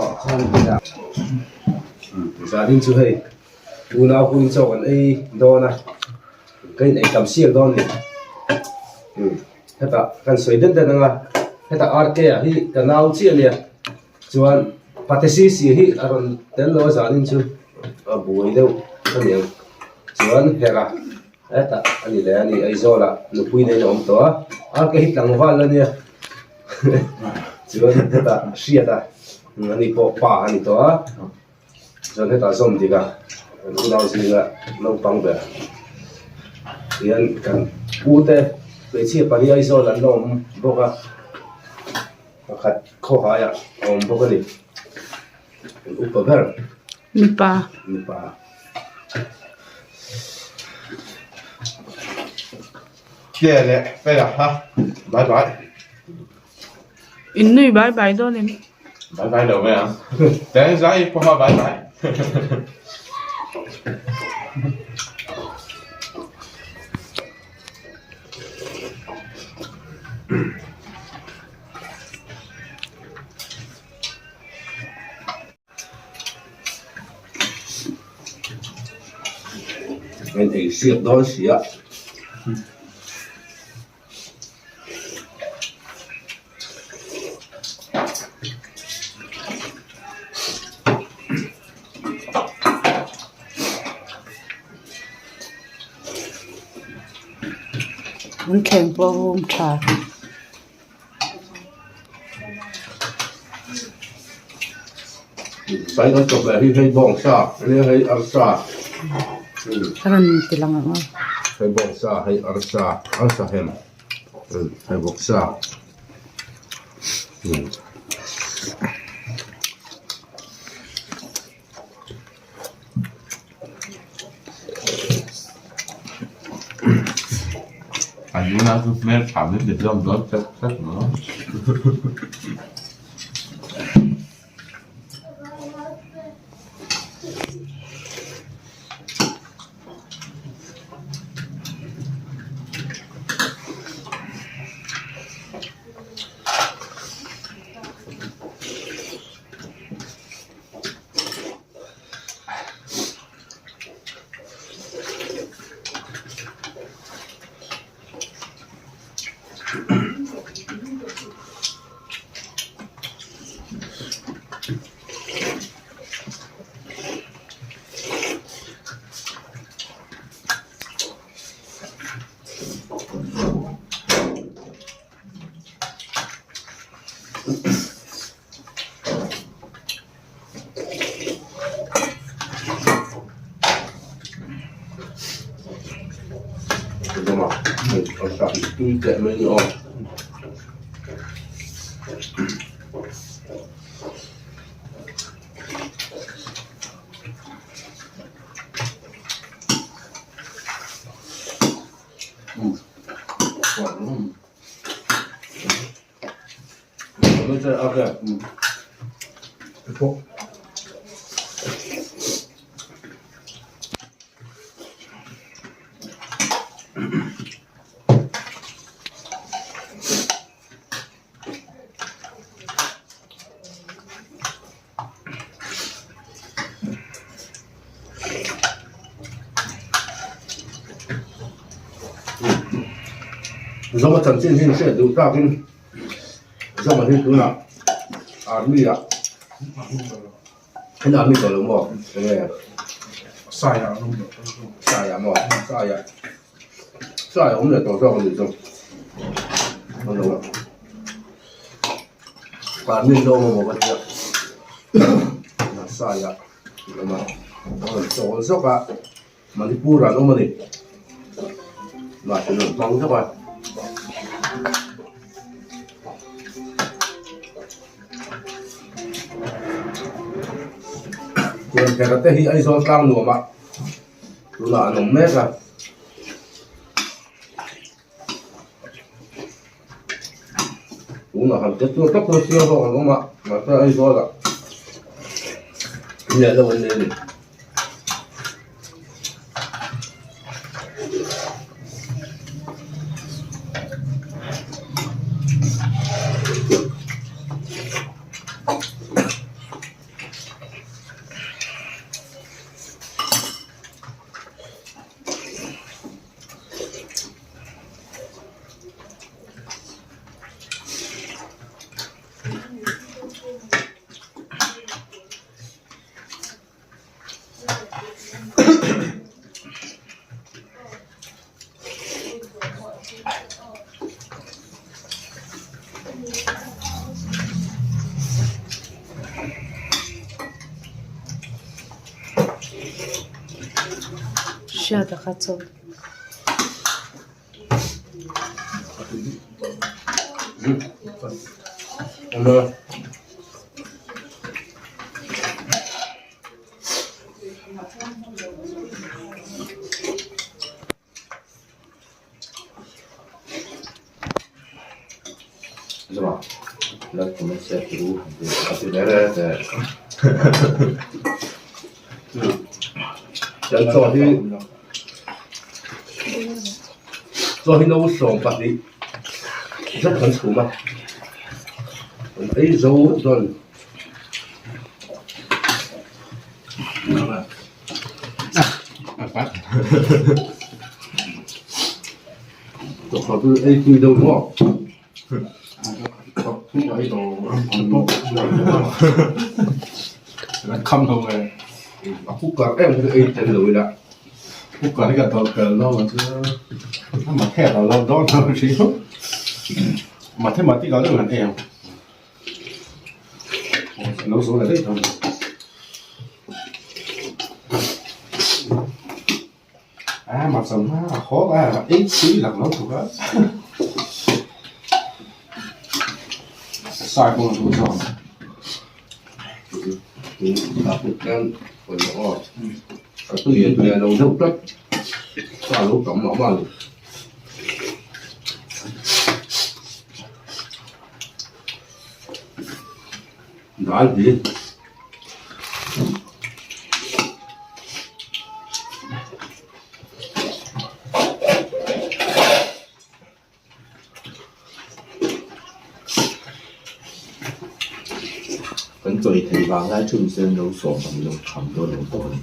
ah khan zanin chu hei unau hun chaw kan ei dawn a ka in ei tam siak dawn a ni hetah kan sawi den den ang a hetah RK ah hi ka nau chiah a nia chuan pate sisi hi a rawn tel lo a zanin chu a buai deuh a ni ang chuan hera hetah a ni leh a ni Aizawl ah nupui neiin a awm tawh a RK hi tlangval a nia. Chuan hetah hriat a ani pawh pa a ni tawh a chuan hetah zawm dik a kan unau zinga naupang ber hian kan u te hmeichhia pali Aizawl an la awm bawk a pakhat khawhaiah a awm bawk a ni kan upa ber mipa mipa. Tia leh fela kha bye bye. In nui bye bye dawn em? Bye bye lo mai ang. Teng zai pawha bye bye. Kan ei hriat dawn si a. An thleng pawh a vum tha. Sai kan chawp leh hi hei bawngsa ania hei arsa Ka rawn ti lang ang aw. Hei bawngsa hei arsa arsa hem hei bawksa. An nuna chu hmel tha min ti hlawm dawn chat chat maw. Tui teh mai ni aw. Zoma chanchin hi hriat duh takin Zoma hi tunah army ah in army tawh lo maw enge Saiah maw Saiah Saiah awm leh tawh zawk a nih chu Army an awm emaw ka tia Saiah a rawn chawl zawk a. Manipur an awm a ni. Mahse an rawn hmang zauh a. Tuanthera te hi Aizawl tlang nuamah tunah an awm mek a. Tunah han te tur tak tur sia zawk an awm a mahse Aizawlah leh deuh an nei a ni. Hriata kha chu. Chaw hi chaw hi no 12 zet kan chhum a kan ei zo dawn. Dal hi Kan chawi thei vang lai thun sen lo sawm ang lo tham dawn lo tawh a ni.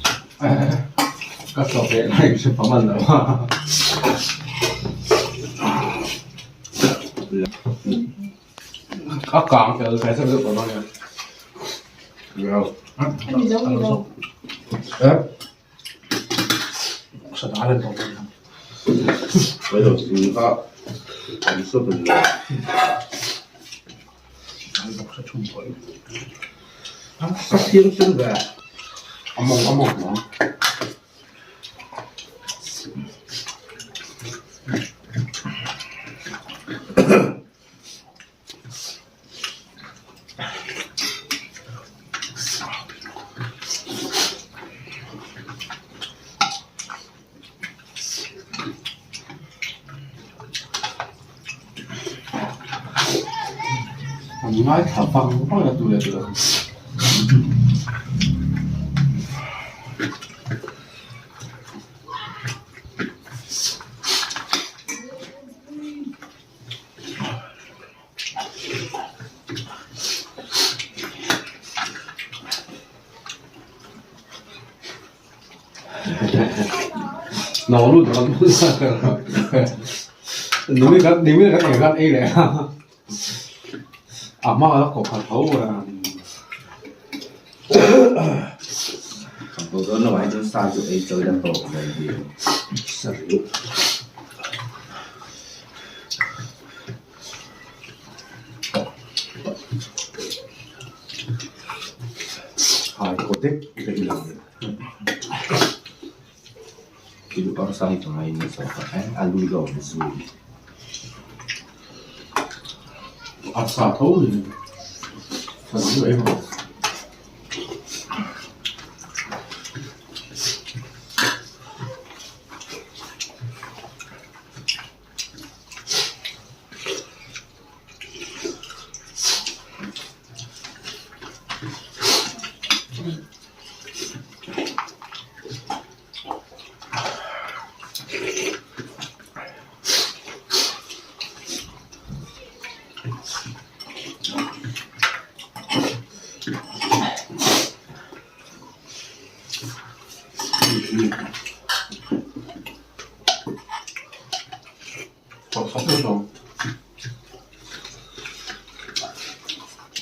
Ka sawm leh lai hre pang an lo a. A kang tel ve zeuh zeuh tawh ania. A mawng a mawng. An ngaithla vang vang a tu leh tu lo. 脑路怎么不是？你们看，你们看，你看 A 来啊！阿妈那个怕头啊！ 我说那玩意就杀就 A 走两个没有。 Hai ko tek ka ti lang. Ki lu ang sa hi ka ngai na sa ka eh alu lo zu. A sa tho ni. Sa lu ei ho.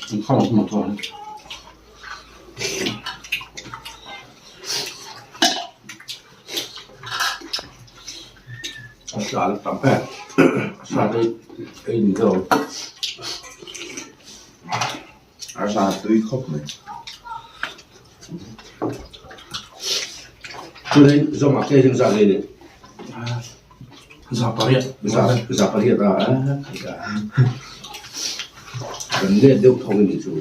你看我这么做。 Sa tam e. Sa ei ei ni zo. Ar sa tui khop mai. Tunah zawmah te hian zah nei ni. Za pariat. Za za pariat a kan let deuh thawng in chu.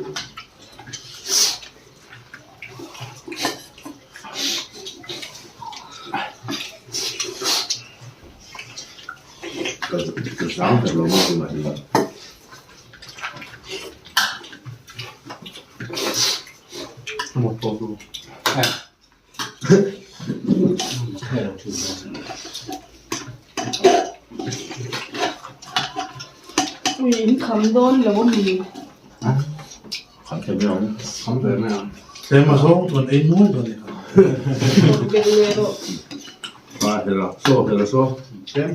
Ka zang ber lo maw tunah hian. Ui in kham dawn lo a mi. Kham thei mai ang. Kham thei mai ang. Tlem a zawng chuan ei nual dawn ni kha. Bel leh rawh. Pa hela saw hela saw. Tlem.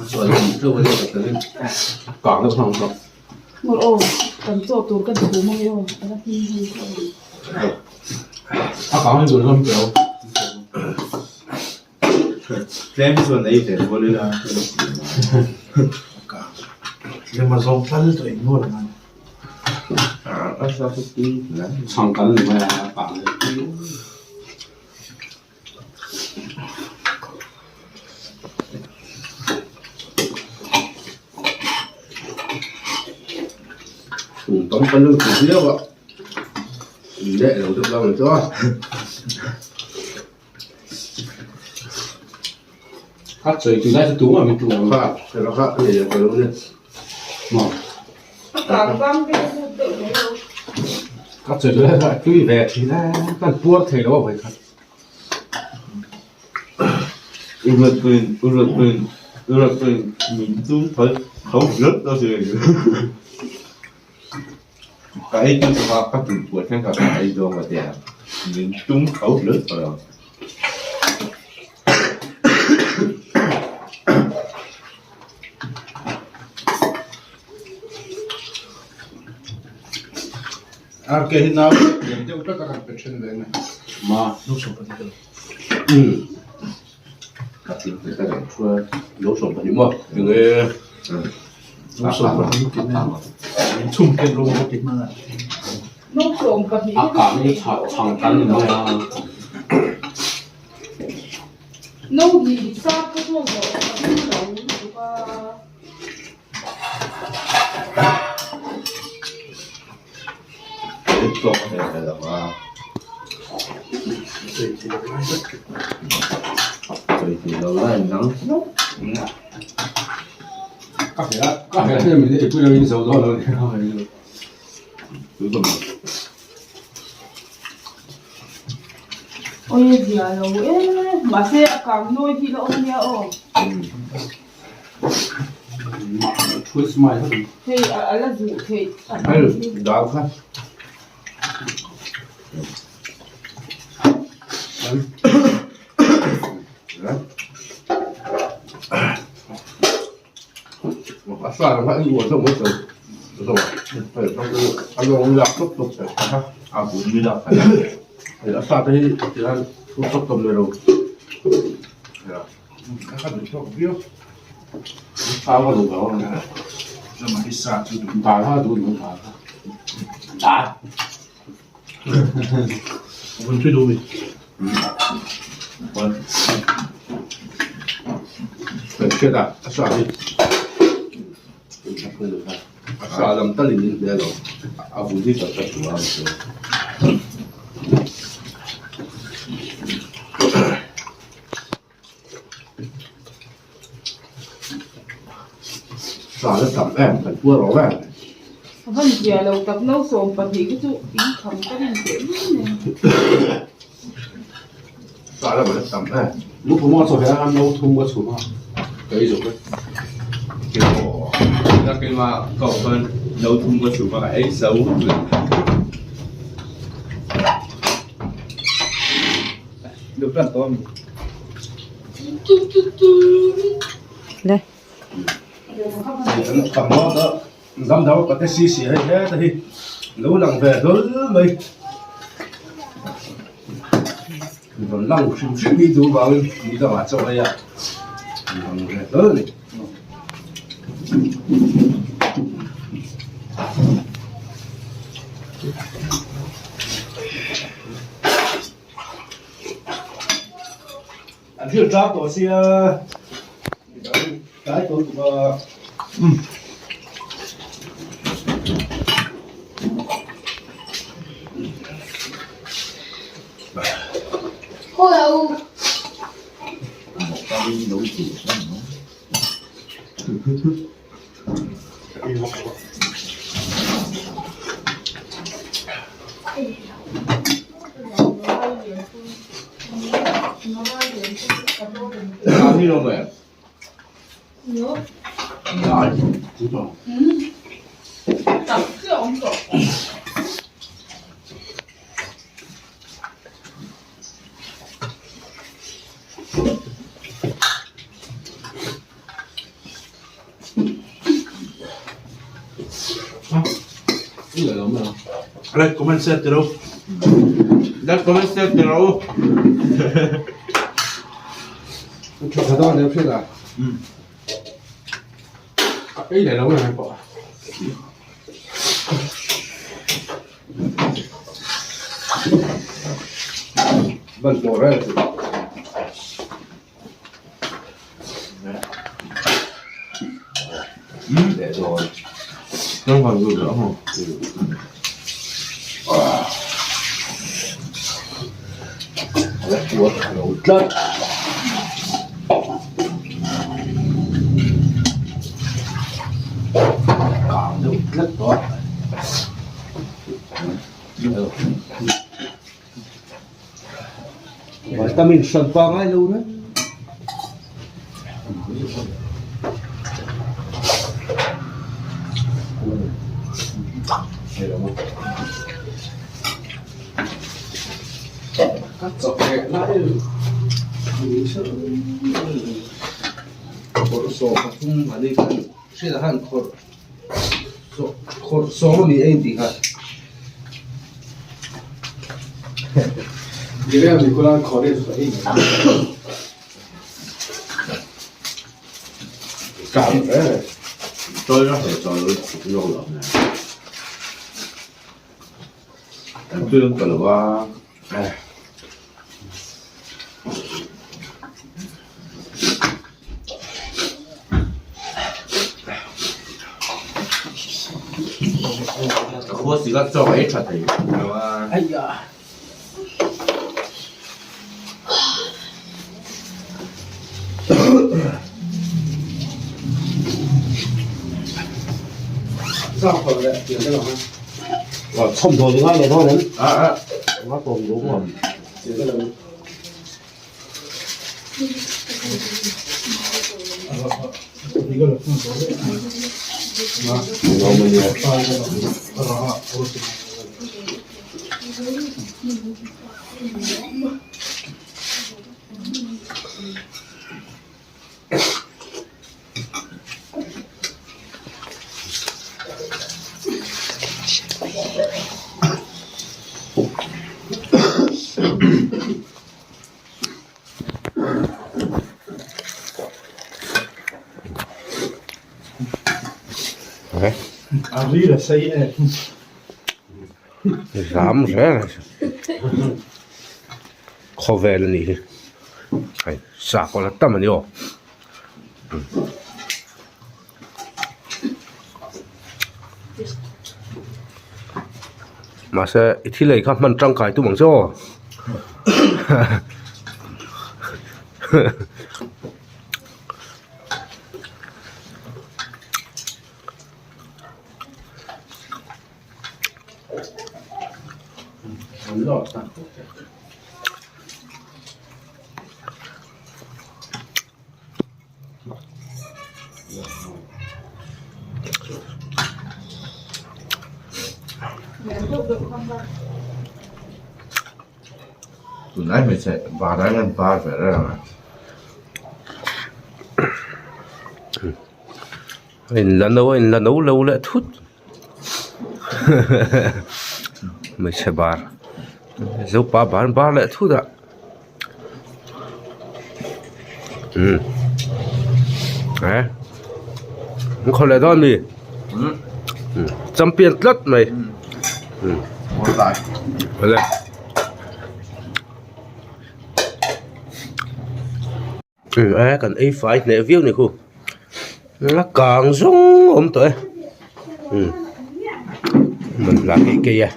Saw lam tleuh a nia ka rin. Kang deuh hmang tawh. Ngawr aw, kan chaw tur ka duh mai aw, a la hlim hlim tawh ang. A kang hi duh hlawm teh aw. Tlem chuan ei ve rual ila. Tlem a zawng tlal tawh eng nual ang. Chhang kan ni mai a, a kang hi. Kum tam kan lo ti viau a, in leh lo deuh lang chu a. Kha chawi tui lai chu tum a mi tum ang. Kha hela kha a nei lo ka lo ni. Maw. A kang vang te ka hmuh deuh mai lo. Ka chawi tui lai chu a tui ve thin a, kan puar thei lo a vawikhat. Ka ei tu chunga ka tuipui thleng kha ka ei zawng a tia min tum tho hle tawh lo. RK hi nau lian deuh tak a rawn pe then ve nge. Ma. No sawm pahnih ka lo. Umm. Ka thil pe ka reng thu a. No 20 maw? Enge. No 20 ti mai. Min chhum ken rawng ka ti hman a. No 20 A kang hi chhang kan ni mai a. No hnih hi sap ka zawk zawh ka ring lo lutuk a. Ka hria ka hria hria min ei pui lo in zo dawn lo ni. Oi zia lo e mahse a kang nawi hi la awm nia aw. Hei a la zuh theih Hei dal kha. A sa lam kha in uar deuh mai tawh hei a lawng lak tawp tawp theih kha A bul mi lak hei a sa te hi tihian thu tawp tawp nei lo. Ka duh tawk viau. Sa ka duh lo. Dal kha duh duh dal kha. Dal. Vun tui duh mi. Kan hriat a, a sa hi. A sa lam talin min hne lo. A vun hi ka duh a. Sa la tam em kan puar awm em. A van zia lo tak no 20 khi chu in kham ka rin teh mai nen. Sa la la tam em. Lu phu maw chaw heh a no thum ka chhum a ka ei zawk e. Ka keima koh chuan no thum ka chhum a ka ei zo. Le. Kan tam lo dam dam pate si si hei heta hi lo lang ve hlawl mai rawn lang hrim hrim hi duh vangin ni dangah chaw ei a lang ve hlawl a ni. thil ṭang tawh sia midang tlai tawh lutuk a. Like comment share tiro. Like comment share tiro. Ei leh lo em pawh. Ban tawh reng. Vitamin hran pa ngai lo reng. Khawrh sawm a ni a intih kha. Chhawmdawl i ngai leh dawn em? Nga tawm duh maw? Zam reng khawvel a nih hi hei sakawlh a tam a ni aw. Mahse i thil ei kha hman tangkai tum ang che aw. Tunlai hmeichhe bar ah hian bar ve reng a. A inla no a inla no lo leh thut hmeichhe bar zopa bar bar leh thut a. Umm eh an khaw leh dawn a mi champion tlat mai umm awle. E kan ei fai hneh viau ni khu a kang zawng a awm tawh e man hla keih keih e.